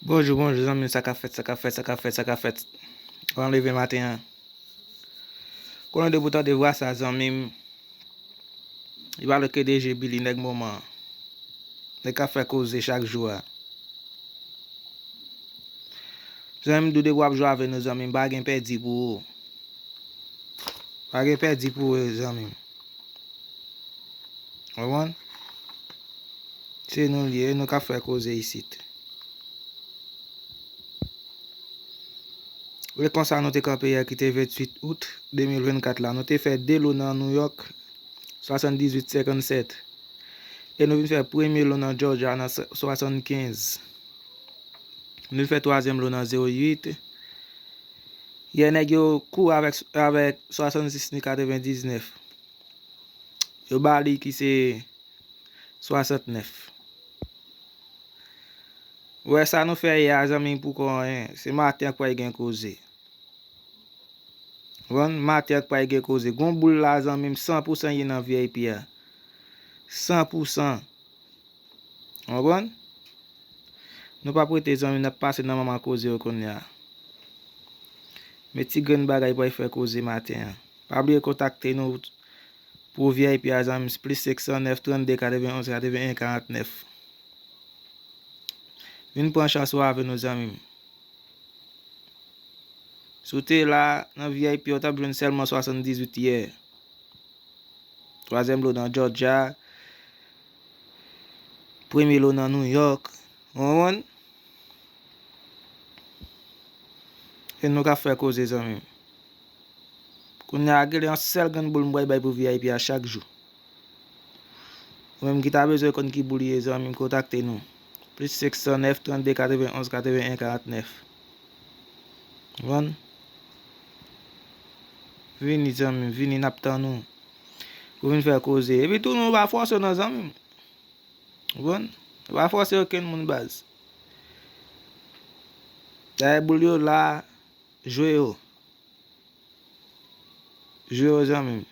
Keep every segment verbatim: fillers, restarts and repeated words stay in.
Bonjou, bonjou, zanmi m, sa k ap fèt, sa k ap fèt, sa k ap fèt, sa k ap fèt. Kòman w leve maten an? Konnen depi w tande vwa sa, zanmi m, li pale ke D J Billy, nèg moman an. Nèg k ap fè koze chak jou a. Zanmi m, depi w ap jwe avè nou, zanmi m, pa gen pèdi pou ou. Pa gen pèdi pou ou, zanmi m. Konprann? Se nou l ye, e nou k ap fè koze isit. E konsa nou te kanpe yè ki te venntuit out de mil vennkat la. Nou te fè de lo nan New York, swasanndizuit senkannsèt. E nou vin fè premye lo nan Georgia nan swasannkenz. Nou vin fè twazyèm lo nan zewo uit. Yè nèg yo kouri avèk, avèk swasannsis ni katrevendiznèf. Yo ba li ki se swasantnèf. Ou wè sa nou fè yè a, zanmi m, pou kò anyen. Se maten an k pral gen koze. Konprann? Maten an k pral gen koze. Gon boul la, zanmi m, san pou san ye nan V I P a. San pou san. Konprann? Nou p ap rete, zanmi m, n ap pase nan manman koze yo kounye a. Men ti grenn bagay pral fè koze maten an. Pa bliye kontakte nou pou V I P a, zanmi m, plis senk san nèf, trannde, katrevenonz, katrevenyen, karantnèf. Vin pran chans ou avè nou, zanmi m. Si w te la nan V I P a, w t ap jwenn sèlman swasanndizuit yè. Twazyèm lo nan Georgia. Premye lo nan New York. Ou konprann? E nou k ap fè koze, zanmi m. Kounye a, gen yon sèl grenn boul m pral bay pou V I P a chak jou. Ou menm ki ta bezwen konn ki boul li ye, zanmi m, kontakte nou. Plis senk san nèf, trannde, katrevenonz, katrevenyen, karantnèf. Konprann? Vini, zanmi m, vini, n ap tann ou. Pou vin fè koze. Epi tou, nou pa fòse w non, zanmi m. Konprann? Nou pa fòse okenn moun, baz. Dayè boul yo la, jwe yo. Jwe yo, zanmi m.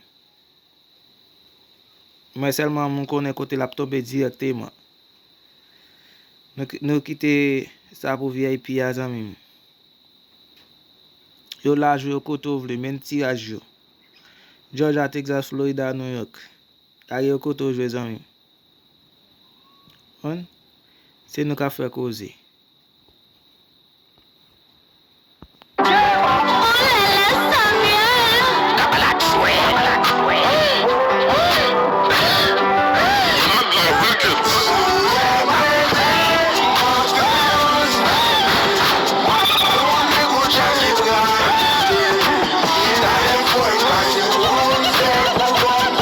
Mwen sèlman moun konnen kote l ap tonbe dirèkteman. Nou, nou kite sa pou V I P a, zanmi m. Yo la, jwe yo kote w vle, menm tiraj yo. Georgia, Texas, Florida, New York. Lage yo kote w jwe, zanmi m. Konprann? Se nou k ap fè koze.